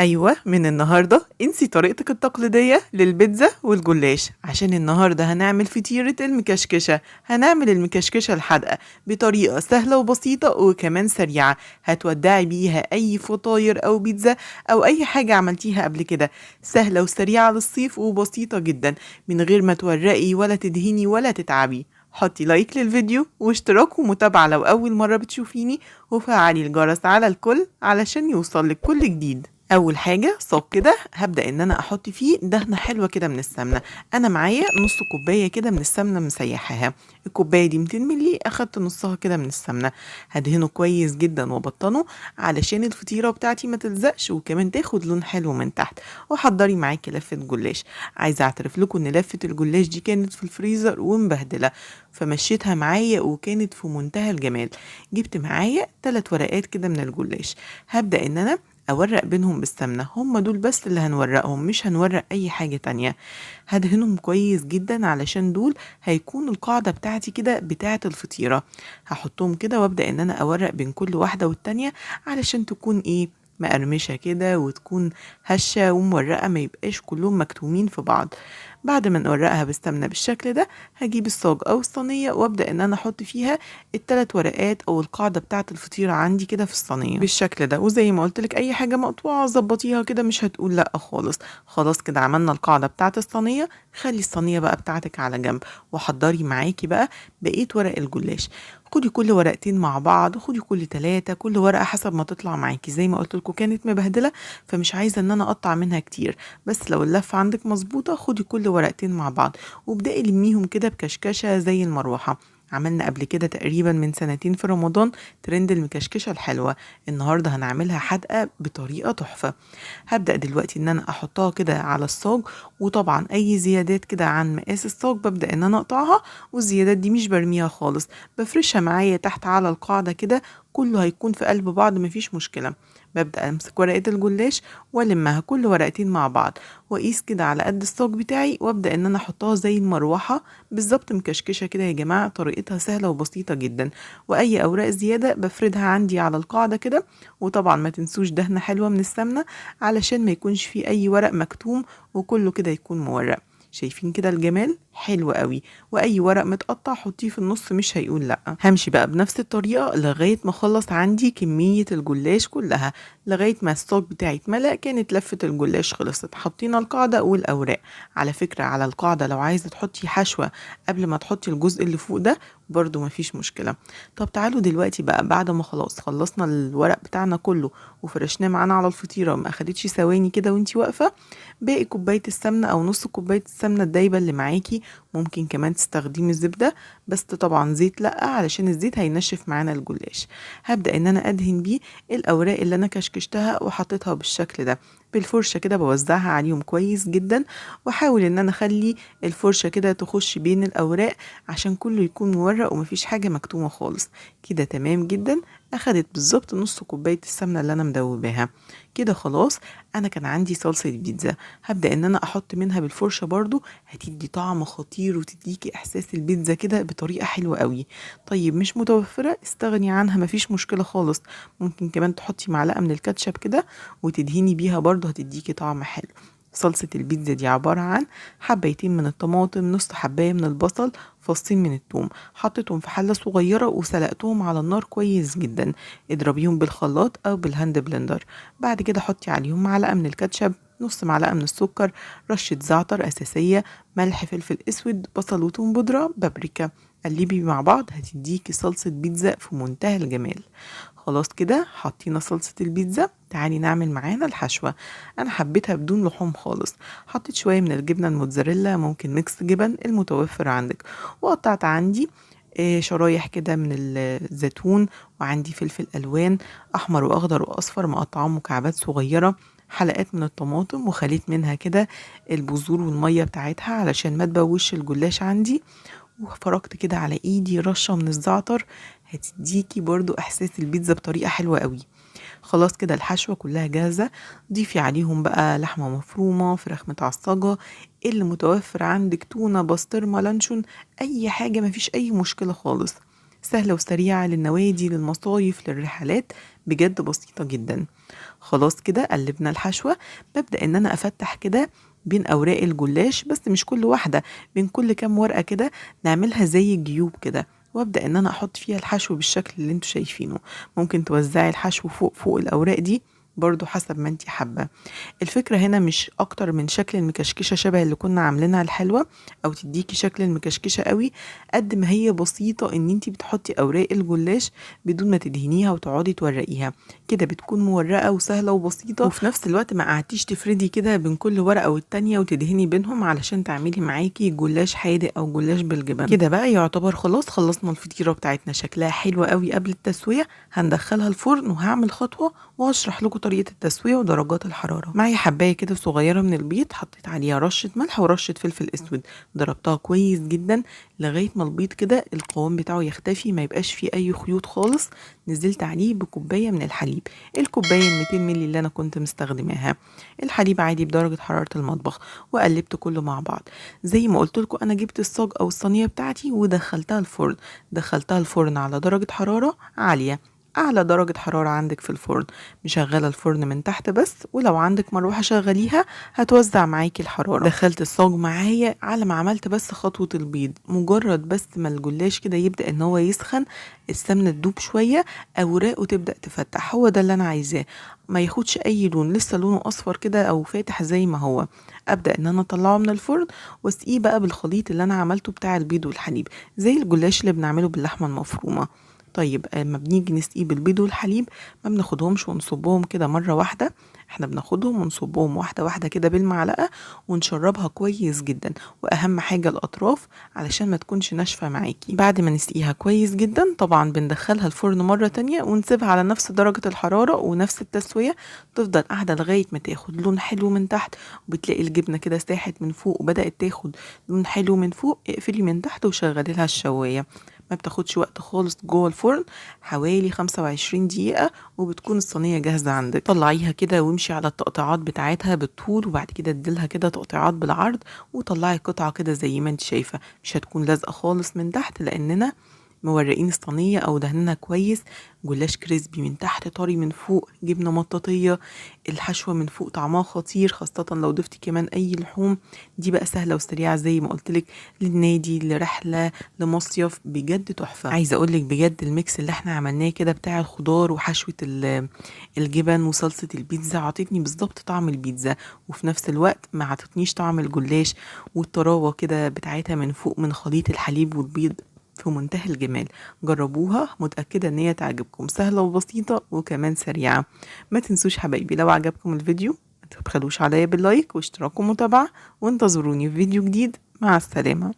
أيوة، من النهاردة انسي طريقتك التقليدية للبيتزا والجلاش، عشان النهاردة هنعمل فطيرة المكشكشة. هنعمل المكشكشة الحادقة بطريقة سهلة وبسيطة وكمان سريعة، هتودعي بيها أي فطاير أو بيتزا أو أي حاجة عملتيها قبل كده. سهلة وسريعة للصيف وبسيطة جدا، من غير ما تورقي ولا تدهني ولا تتعبي. حطي لايك للفيديو واشتراك ومتابعة لو أول مرة بتشوفيني، وفعلي الجرس على الكل علشان يوصلك كل جديد. أول حاجة صاج كده هبدأ إن أنا أحط فيه دهنة حلوة كده من السمنة. أنا معايا نص كوباية كده من السمنة مسيحاها، الكوباية دي 200 ملي، أخدت نصها كده من السمنة. هدهنه كويس جدا وأبطنه علشان الفطيرة بتاعتي ما تلزقش وكمان تاخد لون حلو من تحت. وحضري معاكي لفة جلاش. عايزة أعترف لكم إن لفة الجلاش دي كانت في الفريزر ومبهدلة، فمشيتها معايا وكانت في منتهى الجمال. جبت معايا 3 ورقات كده من الجلاش، هبدأ إن أنا أورق بينهم بالسمنة، هم دول بس اللي هنورقهم، مش هنورق أي حاجة تانية. هدهنهم كويس جدا علشان دول هيكون القاعدة بتاعتي كده بتاعة الفطيرة. هحطهم كده وأبدأ إن أنا أورق بين كل واحدة والتانية علشان تكون مقرمشة كده وتكون هشة ومورقة، ما يبقاش كلهم مكتومين في بعض. بعد ما نورقها بالسمنة بالشكل ده، هجيب الصاج أو الصينية وأبدأ إن أنا أحط فيها التلات ورقات أو القاعدة بتاعة الفطيرة عندي كده في الصينية بالشكل ده. وزي ما قلت لك أي حاجة مقطوعة ظبطيها كده، مش هتقول لأ خالص. خلاص كده عملنا القاعدة بتاعة الصينية. خلي الصينية بقى بتاعتك على جنب، وحضري معاكي بقى بقية ورق الجلاش. خدي كل ورقتين مع بعض، خدي كل 3، كل ورقة حسب ما تطلع معاكي. زي ما قلت لكم كانت مبهدلة فمش عايزة ان انا اقطع منها كتير، بس لو اللفة عندك مظبوطة خدي كل ورقتين مع بعض وابدأي لميهم كده بكشكشة زي المروحة. عملنا قبل كده تقريبا من سنتين في رمضان ترند المكشكشة الحلوة، النهاردة هنعملها حادقة بطريقة تحفة. هبدأ دلوقتي ان انا احطها كده على الصاج، وطبعا اي زيادات كده عن مقاس الصاج ببدأ ان انا اقطعها، والزيادات دي مش برميها خالص، بفرشها معايا تحت على القاعدة كده، كله هيكون في قلب بعض مفيش مشكلة. ببدأ امسك ورقة الجلاش والمها كل ورقتين مع بعض، واقيس كده على قد الصاج بتاعي، وابدأ ان انا احطها زي المروحة بالظبط مكشكشة كده يا جماعة. طريقتها سهلة وبسيطة جدا، واي اوراق زيادة بفردها عندي على القاعدة كده. وطبعا ما تنسوش دهنة حلوة من السمنة علشان ما يكونش في اي ورق مكتوم، وكله كده يكون مورق. شايفين كده الجمال؟ حلو قوي. واي ورق متقطع حطيه في النص مش هيقول لا. همشي بقى بنفس الطريقه لغايه ما اخلص عندي كميه الجلاش كلها، لغايه ما الصاج بتاعي اتملأ. كانت لفه الجلاش خلصت، حطينا القاعده والاوراق. على فكره على القاعده لو عايزه تحطي حشوه قبل ما تحطي الجزء اللي فوق ده برضو مفيش مشكله. طب تعالوا دلوقتي بقى بعد ما خلاص خلصنا الورق بتاعنا كله وفرشناه معانا على الفطيره، وما اخدتش ثواني كده وانتي واقفه، باقي كوبايه السمنه او نص كوبايه السمنه الدايبه اللي معاكي، ممكن كمان تستخدمي الزبده، بس طبعا زيت لا علشان الزيت هينشف معانا الجلاش. هبدا ان انا ادهن بيه الاوراق اللي انا كشكشتها وحطيتها بالشكل ده بالفرشه كده، بوزعها عليهم كويس جدا، واحاول ان انا اخلي الفرشه كده تخش بين الاوراق عشان كله يكون مورق ومفيش حاجه مكتومه خالص كده. تمام جدا. اخدت بالظبط نص كوبايه السمنه اللي انا مدوباها كده. خلاص انا كان عندي صلصه بيتزا، هبدا ان انا احط منها بالفرشه برضو، هتدي طعم خطير وتديكي احساس البيتزا كده بطريقه حلوه قوي. طيب مش متوفره استغني عنها مفيش مشكله خالص، ممكن كمان تحطي معلقه من الكاتشب كده وتدهني بيها برضو، هتديكي طعم حلو. صلصة البيتزا دي عبارة عن حبايتين من الطماطم، نص حباية من البصل، فصين من الثوم، حطيتهم في حلة صغيرة وسلقتهم على النار كويس جدا. اضربيهم بالخلاط أو بال hand blender. بعد كده حطي عليهم معلقة من الكاتشب، نص معلقة من السكر، رشة زعتر أساسية، ملح، فلفل أسود، بصل وثوم بودرة، بابريكا. قلبي مع بعض هتديكي صلصة بيتزا في منتهى الجمال. خلاص كده حطينا صلصة البيتزا. تعالي نعمل معانا الحشوة. أنا حبيتها بدون لحوم خالص، حطيت شوية من الجبنة الموتزاريلا، ممكن mix جبن المتوفر عندك، وقطعت عندي شرايح كده من الزيتون، وعندي فلفل ألوان أحمر وأخضر وأصفر مقطعاه مكعبات صغيرة، حلقات من الطماطم، وخليت منها كده البذور والمية بتاعتها علشان ما تبوش الجلاش عندي، وفركت كده على ايدي رشة من الزعتر، هتديكي برضو احساس البيتزا بطريقة حلوة قوي. خلاص كده الحشوة كلها جاهزة. ضيفي عليهم بقى لحمة مفرومة، فراخ متعصجة، اللي متوفر عندك، تونة، بسطرمة، لانشون، اي حاجة مفيش اي مشكلة خالص. سهلة وسريعة للنوادي، للمصايف، للرحلات، بجد بسيطة جدا. خلاص كده قلبنا الحشوة. ببدأ ان انا افتح كده بين اوراق الجلاش، بس مش كل واحدة، بين كل كام ورقة كده نعملها زي الجيوب كده، وابدأ ان انا احط فيها الحشو بالشكل اللي انتوا شايفينه. ممكن توزعي الحشو فوق فوق الاوراق دي برضو حسب ما انتي حابة. الفكرة هنا مش اكتر من شكل المكشكشة شبه اللي كنا عاملينها الحلوة، او تديكي شكل المكشكشة قوي، قد ما هي بسيطة ان انتي بتحطي اوراق الجلاش بدون ما تدهنيها وتقعدي تورقيها كده، بتكون مورقة وسهلة وبسيطة، وفي نفس الوقت ما قعدتيش تفردي كده بين كل ورقة والتانية وتدهني بينهم علشان تعملي معاكي جلاش حادق او جلاش بالجبن. كده بقى يعتبر خلاص خلصنا الفطيرة بتاعتنا، شكلها حلو قوي. قبل التسوية هندخلها الفرن، وهعمل خطوة وهشرح لكم طريقة التسوية ودرجات الحرارة. معايا حباية كده صغيرة من البيض، حطيت عليها رشة ملح ورشة فلفل اسود، ضربتها كويس جدا لغاية ما البيض كده القوام بتاعه يختفي، ما يبقاش فيه اي خيوط خالص. نزلت عليه بكوباية من الحليب، الكوباية 200 مللي اللي انا كنت مستخدماها، الحليب عادي بدرجة حرارة المطبخ، وقلبت كله مع بعض. زي ما قلت لكم انا جبت الصاج او الصينية بتاعتي ودخلتها الفرن، دخلتها الفرن على درجة حرارة عالية، اعلى درجة حرارة عندك في الفرن، مشغلة الفرن من تحت بس، ولو عندك مروحة شغليها هتوزع معاكي الحرارة. دخلت الصاج معايا على ما عملت بس خطوة البيض، مجرد بس ما الجلاش كده يبدأ ان هو يسخن، السمنة تدوب شوية، اوراقه تبدأ تفتح، هو ده اللي انا عايزاه، ما ياخدش اي لون، لسه لونه اصفر كده او فاتح زي ما هو. ابدأ ان انا اطلعه من الفرن واسقيه بقى بالخليط اللي انا عملته بتاع البيض والحليب، زي الجلاش اللي بنعمله باللحمة المفرومة. طيب اما بنيجي نسقيه بالبيض والحليب ما بناخدهمش ونصبهم كده مرة واحدة، احنا بناخدهم ونصبهم واحدة واحدة كده بالمعلقة ونشربها كويس جدا، واهم حاجة الاطراف علشان ما تكونش ناشفة معاكي. بعد ما نسقيها كويس جدا طبعا بندخلها الفرن مرة تانية ونسيبها على نفس درجة الحرارة ونفس التسوية، تفضل قاعدة لغاية ما تاخد لون حلو من تحت، وبتلاقي الجبنة كده ساحت من فوق وبدأت تاخد لون حلو من فوق. اقفلي من تحت وشغلي لها الشواية، ما بتاخدش وقت خالص جوه الفرن، حوالي 25 دقيقة وبتكون الصينية جاهزة عندك. طلعيها كده وامشي على التقطيعات بتاعتها بالطول، وبعد كده اديلها كده تقطيعات بالعرض، وطلعي قطعة كده زي ما انت شايفة، مش هتكون لازقة خالص من تحت لاننا مورقين الصينية او دهننا كويس. جلاش crispy من تحت، طري من فوق، جبنة مطاطية، الحشوة من فوق طعمها خطير، خاصة لو ضفتي كمان اي لحوم. دي بقى سهلة وسريعة زي ما قلتلك، للنادي، لرحلة، لمصيف، بجد تحفة. عايزة اقولك بجد ال mix اللي احنا عملناه كده بتاع الخضار وحشوة الجبن وصلصة البيتزا عطتني بالظبط طعم البيتزا، وفي نفس الوقت ما عطتنيش طعم الجلاش، والطراوة كده بتاعتها من فوق من خليط الحليب والبيض في منتهى الجمال. جربوها، متأكدة ان هي تعجبكم، سهلة وبسيطة وكمان سريعة. ما تنسوش حبايبي لو عجبكم الفيديو ما تبخلوش عليا بال like واشتراك ومتابعة، وانتظروني في فيديو جديد. مع السلامة.